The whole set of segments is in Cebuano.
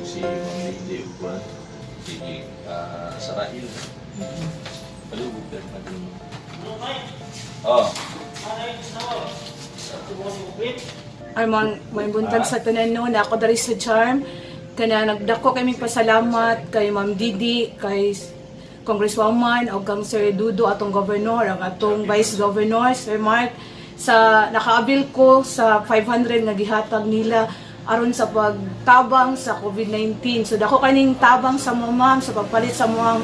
Naghatag si Ma'am Lady og kuan. Sige, sa Rahil. Palugog ka natin mo. Oh. Ay mga may buntag sa tanan, no, na ako diri sa Charm kana nagdako kami pasalamat kay Ma'am Didi, kay Congresswoman o kang Sir Dudo, atong governor, ang atong vice governor Sir Mark, sa nakaabil ko sa 500 nga gihatag nila aron sa pagtabang sa COVID-19. So dako kaning tabang sa mga, ma'am, sa pagpalit sa mga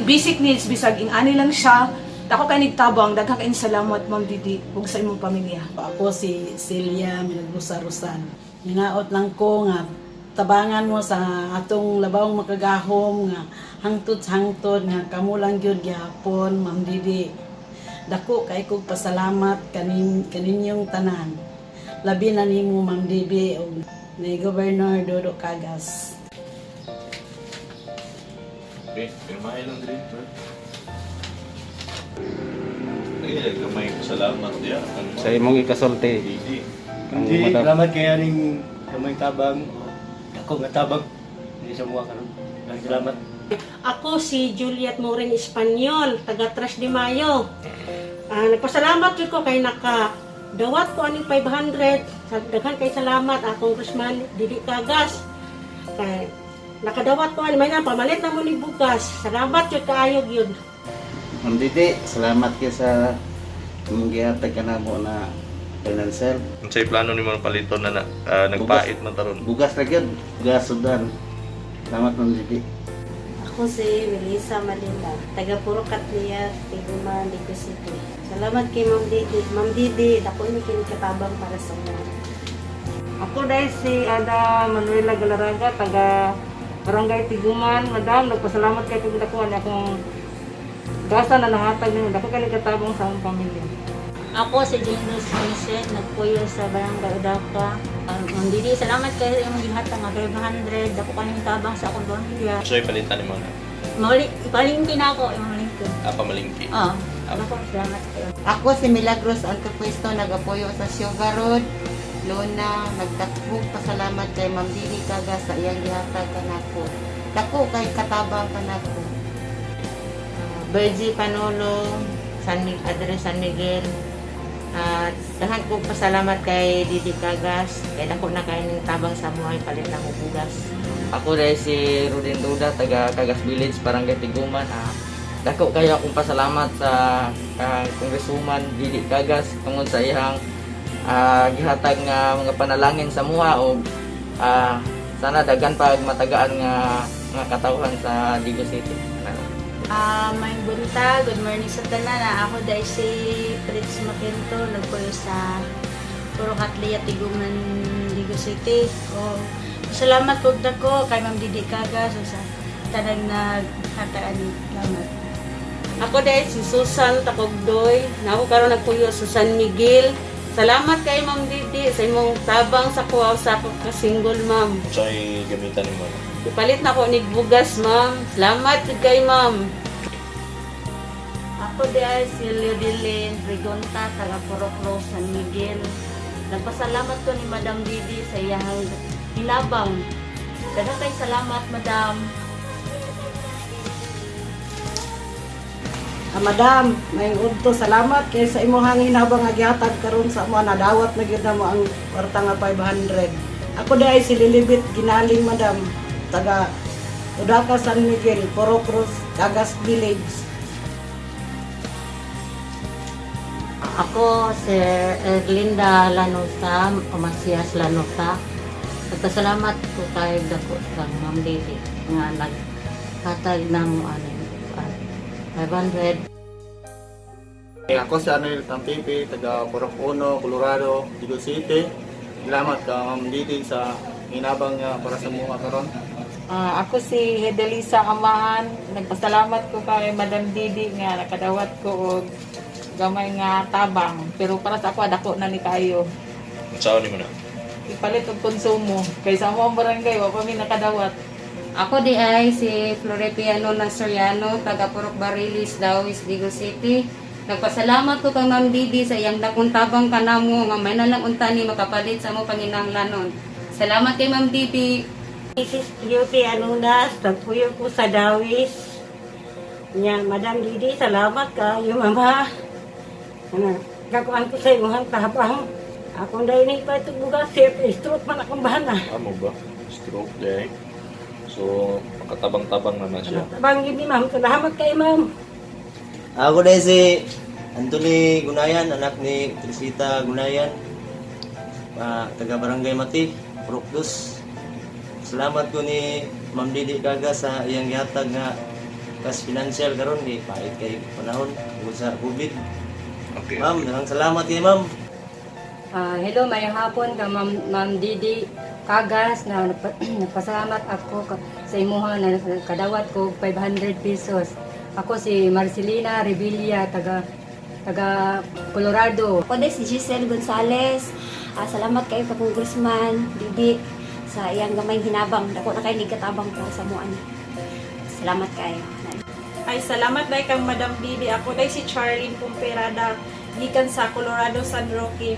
basic needs, bisag ing-ani lang siya. Dako kaning tabang. Daghang kayong salamat, Ma'am Didi, ug sa imong pamilya. Ako si Celia Milagrosa Rosan. Hinaot lang ko nga tabangan mo sa atong labawng makagahom nga hangtod sa hangtod nga kamo lang gyud gihapon, Ma'am Didi. Dako kay kog pasalamat kaninyong tanan. Labi na nimo, Ma'am Didi, ug ni Governor Dodo Cagas. Okay, pirmahe lang diri, bro. Ay, gamay ko salamat diya. Sa imong ikasulti. Didi. Ang Hindi, madam. salamat kaya ning gamay tabang, dako nga tabang hindi sa mga karon. Maraming salamat. Ako si Juliet Moren Espanyol, taga Tres de Mayo. Nagpasalamat jud ko kay naka dawat ko aning 500. Daghan kay salamat a Congressman Didi Cagas. Kay nakadawat ko ani may na pamalit na mo ni bugas. Salamat jud kaayo gyud. Ma'am Didi, salamat kay sa imong gihatag ka namo na financial. Unsay plano nimo paliton na, nagpait man taron? Bugas ra gyud, bugas sudan. Salamat, Ma'am Didi. Ako si Melissa Manila, taga Puro Katlia, Tiguma, Ligo City. Salamat kay Ma'am Didi. Ma'am Didi, dako ni kini katabang para sa mga. Ako dahil si Ada Manuela Galaraga, taga Barangay Tiguman. Madam, nagpasalamat kay kong dakuan akong gasa na nahatag ninyo. Dako kay katabang sa akong pamilya. Ako si Jane Rose Vincent, nagpuyo sa Barangay Udaka. Ma'am Didi, salamat kay imong gihatag nga 500. Dako kaning tabang sa akong pamilya. Unsay palitan nimo na? Mauli, ipalingki na ako, imong lingkod. Ah, pamalingki. Oh, dako salamat kayo. Ako si Milagros Antopuesto, nagapuyo sa Sugar Road, Luna, nagdakbog pasalamat kay Ma'am Didi Kaga sa iyang gihatag kanako. Dako kay katabang kanako. Virgie Panolo, San Miguel, address San Miguel. At daghan kong pasalamat kay Didi Cagas. Kay dako na kay ning tabang sa buhay palit na mo bugas. Ako dahil si Rudin Duda, taga Cagas Village, Barangay Tiguman. Dako kayo akong pasalamat sa Congresswoman Didi Cagas tungod sa iyang gihatag nga mga panalangin sa muha o sana daghan pag matagaan nga mga katawhan sa Digo City. May buntag, good morning sa tanan. Ako dahil si Fritz Makinto, nagpuyo sa Puro Katlia, Tiguman, Ligo City. O, salamat po dako kay Ma'am Didi Cagas o sa tanang naghataan. Salamat. Ako dahil si Susan Takogdoy, na ako karon nagpuyo sa San Miguel. Salamat kay Ma'am Didi sa imong tabang sa kuha sa ako ka single, ma'am. Unsay gamitan nimo na? Ipalit na ko nig bugas, ma'am. Salamat jud kay ma'am. Ako dahil si Leodilin Rigonta, taga Purok Rose, San Miguel. Nagpasalamat ko ni Madam Didi sa iyang hinabang. Daghang kay salamat, Madam. Madam, may udto, salamat kay sa imong hinabang nga gihatag karon sa amo, nadawat na gyud namo ang kwarta nga 500. Ako diay si Lilibet Ginaling, madam, taga Udaka, San Miguel, Poro Cruz, Cagas Village. Ako si Erlinda Lanosa, o Masias Lanosa. Nagpasalamat ko kay dako kang Ma'am Didi nga naghatag namo ani 500. Ako si Arnel Tampipi, taga Purok Uno, Colorado, Digo City. Salamat ka, Ma'am Didi, sa hinabang niya para sa mga karon. Ako si Hedelisa Amahan. Nagpasalamat ko kay Madam Didi nga nakadawat ko og gamay nga tabang. Pero para sa ako dako na ni kayo. Unsaon nimo na? Ipalit og konsumo. Kay sa among barangay wa pa mi nakadawat. Ako di ay si Florepiano Nasoriano, taga Purok Barilis, Dawis, Digo City. Nagpasalamat ko kang Ma'am Didi sa iyang dakong tabang kanamo nga may nalang unta ni makapalit sa mo panginahanglanon. Salamat kay Ma'am Didi. Mrs. Beauty Anunas, nagpuyo ko sa Dawis. Nya, Madam Didi, salamat kayo, mama. Ano, kakuan ko sa imong tabang. Akong dahil ni pa ito bugas, sir, stroke man akong bana. Amo ba? Stroke day. So, makatabang-tabang naman siya. Tabang yun ni ma'am, salamat kay ma'am. Ako na si Anthony Gunayan, anak ni Trisita Gunayan, taga Barangay Mati, Purok Dos. Salamat ko ni Ma'am Didi Kaga sa iyang gihatag nga kas financial karon di pait kay panahon tungkol sa COVID. Okay. Ma'am, daghang salamat kay ma'am. Hello, mayong hapon ka Ma'am, Ma'am Didi Kagas na nagpasalamat ako sa imuha na kadawat ko 500 pesos. Ako si Marcelina Revilla, taga taga Colorado. Ako din si Giselle Gonzales. Salamat kayo ka Congressman Didi sa iyang gamay hinabang. Dako na kay katabang para sa muan. Salamat kayo. Ay, salamat day kang Madam Didi. Ako day si Charlene Pumperada, gikan sa Colorado, San Roque.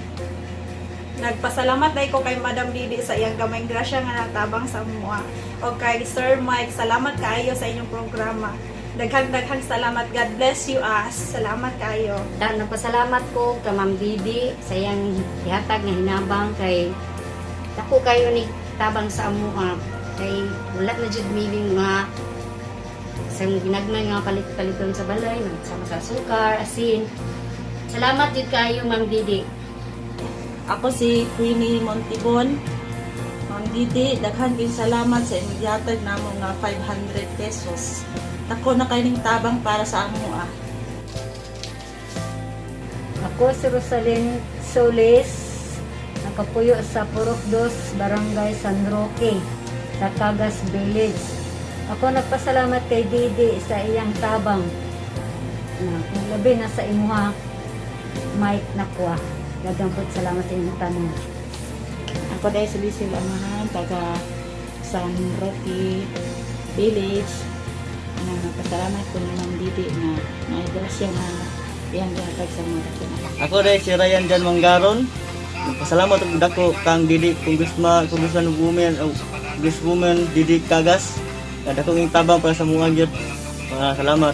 Nagpasalamat day ko kay Madam Didi sa iyang gamayng grasya nga natabang sa mua. O kay Sir Mike, salamat kaayo sa inyong programa. Daghang-daghang salamat. God bless you us. Salamat kaayo. Ta nagpasalamat ko ka Ma'am Didi sa iyang gihatag nga hinabang kay dako kayo ni tabang sa amuha kay wala na jud miling mga sa ginagmay nga palit-paliton sa balay sama sa sukar, asin. Salamat jud kayo Ma'am Didi. Ako si Queenie Montibon. Ma'am Didi, daghan kayong salamat sa inyong gihatag namo nga 500 pesos. Dako na kay ning tabang para sa amo ah. Ako si Rosalyn Solis, nakapuyo sa Purok Dos, Barangay San Roque, sa Cagas Village. Ako nagpasalamat kay Didi sa iyang tabang na kung labi na sa imuha, Mike Nakwa. Daghang po salamat sa inyong tanan. Ako dahil si Lizel Amahan, taga San Roque Village. Na nagpasalamat ko ni Ma'am Didi na may grasya na iyang gihatag sa mga dako. Ako rin si Ryan Jan Manggaron. Nagpasalamat og dako kang Didi Congressman, Congressman Woman o Congresswoman Didi Cagas. Na dako ing tabang para sa mga gyud. Salamat.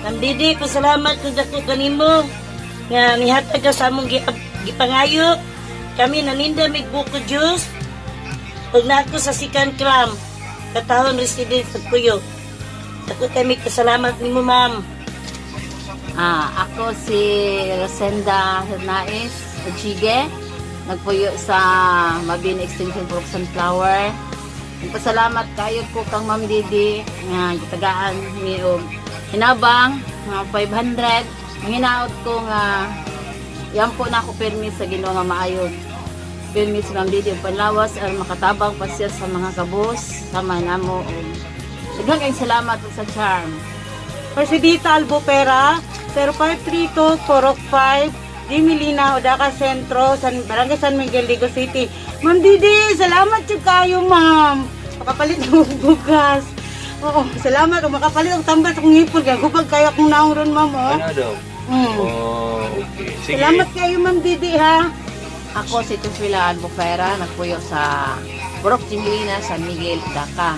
Ma'am Didi, pasalamat ko dako kanimo nga nihatag ka sa among gipangayo. Kami naninda mig buko juice. Ug nako sa Sikan Cram, katahon resident sa Puyo. Dako kami kasalamat nimo, ma'am. Ako si Rosenda Hernaiz Ochige, nagpuyo sa Mabini Extension Purok Sunflower. Nagpasalamat kayo ko kang Ma'am Didi nga gitagaan mi og hinabang nga 500. Ang hinaot ko nga yan po na ako permi sa Ginoo nga maayo. Permi si Ma'am Didi og panlawas aron makatabang pa siya sa mga kabos sama namo og daghang kayong salamat sa charm. Presidita Albopera, 0532 Purok 5, Dimilina, Odaca Centro, Barangay San Miguel, Ligo City. Ma'am Didi, salamat jud kayo, ma'am. Makapalit ng bugas. Oo, salamat. Kung makapalit og tambal sa akong ngipon, kaya gubag kayo akong naong ron, ma'am. Oh. Ano daw? Oh, okay. Sige. Salamat kayo, Ma'am Didi, ha. Ako si Tufila Albufera, nagpuyo sa Burok Jimilina, San Miguel, Daca.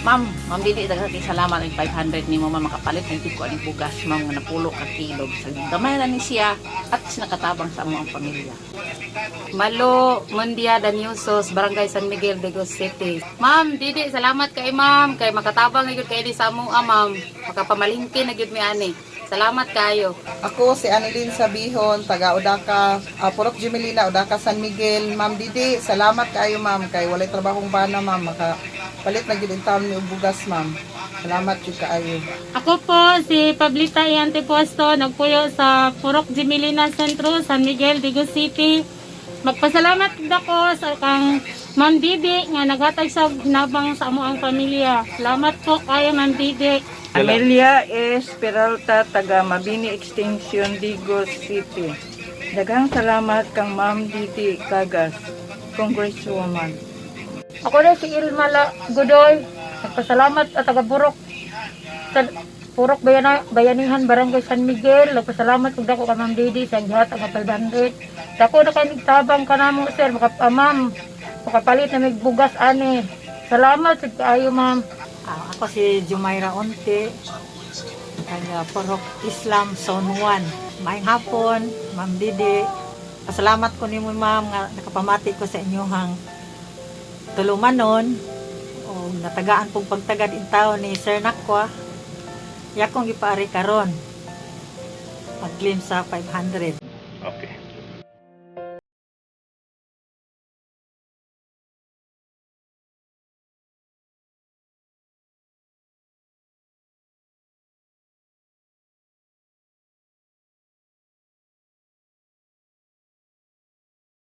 Ma'am, Ma'am Didi, daghang kay salamat ang 500 nimo ma'am makapalit ng ko aning bugas ma'am nga napulo ka kilo. Sa gamay na ni siya at nakatabang sa among pamilya. Malo Mundia Daniusos, Barangay San Miguel, Digos City. Ma'am, Didi, salamat kay ma'am kay makatabang na gyud kay di sa among ma'am. Makapamalingki na gyud mi ani. Salamat kayo. Ako si Annalyn Sabihon, taga Odaca, Purok Jimilina, Odaca San Miguel. Ma'am Didi, salamat kayo ma'am kay walay trabahong bana ma'am makapalit na gyud taon ni og bugas ma'am. Salamat jud kaayo. Ako po si Pablita Iante Puesto, nagpuyo sa Purok Jimilina Centro, San Miguel, Digos City. Magpasalamat gid ako sa kang Ma'am Didi nga naghatag sa nabang sa amo ang pamilya. Salamat po kayo Ma'am Didi. Amelia S. Peralta, taga Mabini Extension, Digos City. Daghang salamat kang Ma'am Didi Cagas, Congresswoman. Ako na si Ilma Godoy. Nagpasalamat at taga Burok sa Purok Bayanihan Barangay San Miguel. Nagpasalamat ug dako ka Ma'am Didi sa gihatag nga 500. Dako na kay tabang kanamo sir, maka ma'am. Makapalit na mig bugas ani. Salamat sa kaayo, ma'am. Ako si Jumaira Onte, taga Porok Islam Zone 1. Maayong hapon, Ma'am Didi. Pasalamat ko nimo, ma'am, nga nakapamati ko sa inyong tulumanon o natagaan pong pagtagad in taon ni Sir Nakwa. Yakong gipaari karon pag-claim sa 500. Okay.